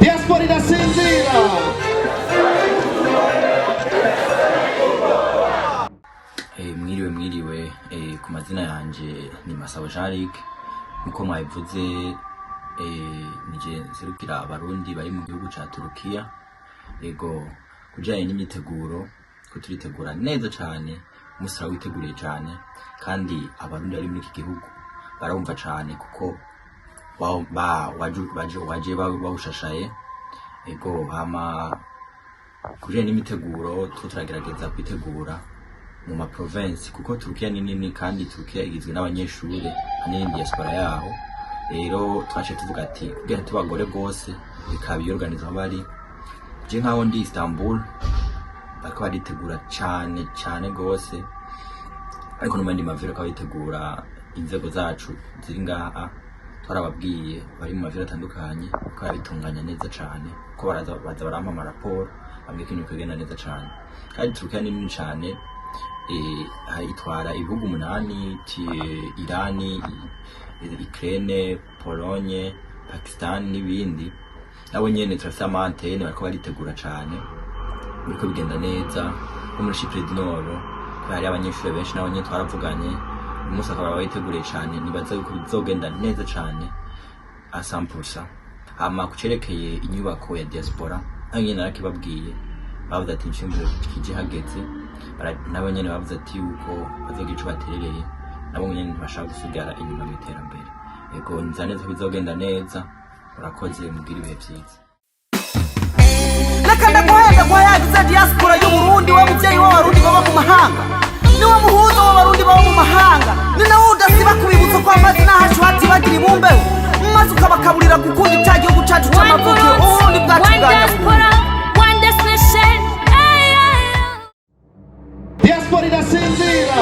Diaspora irasinzira. Mwiriwe mwiriwe, ku mazina yanje ni Masabo Jean Luc. Nkuko mwabivuze, nije nserukira Abarundi bari mu gihugu ca Turukiya. Ego, kujanye n'imyiteguro, ko turitegura neza cane, umunsi turawiteguriye cane, kandi Abarundi bari muri iki gihugu barumva cane kuko waje bawushashaye. Ego, hama kujanye n'imiteguro, two turagerageza kwitegura mu ma province, kuko Turukiya ni nini kandi Turukiya igizwe n'abanyeshure hanini, diaspora yaho. Rero twaciye tuvuga ati kugira tubagore rwose, reka biyorganize aho bari. Je nkaho ndi Istanbul, bariko baritegura cane cane gose, ariko no mu yandi maviro akaba yitegura. Inzego zacu ziri ngaha twarababwiye, bari mu maviro atandukanye, ko babitunganya neza cane, ko baraza baza barampa amaraporo bambwiye ko ibintu bigenda neza cane. Kandi Turukiya ni nini cane, itwara ibihugu umunani: Irani, Ukraine, Pologne, Pakistan n'ibindi. Nabo nyene turafise ama antennes, bariko baritegura cane, biriko bigenda neza. Nko muri Chypre du Nord, ko hari abanyeshuri benshi, nabo nyene twaravuganye uyu munsi, akaba biteguriye cane. Nibaza yuko bizogenda neza cane à 100%. Hama kucerekeye inyubako ya diaspora, nayo nyene narakibabwiye, bavuze ati iciyumviro kije hageze. Nabo nyene bavuze ati yuko bazogira ico baterereye, nabo nyene ntibashaka gusigara inyuma mu iterambere. Ego, nza neza ko bizogenda neza. Urakoze, mugire ibihe vyiza. Reka ndaguhenda guhayagize diaspora y'Uburundi. We muvyeyi w'Abarundi baba mu mahanga, niwe muhuza w'Abarundi baba mu mahanga, ni nawe udasiba kubibutsa ko amazi n'ahacu hatibagira ibumbeho, maze ukabakaburira gukunda ca gihugu cacu One c'amavukiro, Uburundi Burundi, bwacu one bwa nyakuri. diaspora, one destination. Hey, hey, hey. Diaspora irasinzira.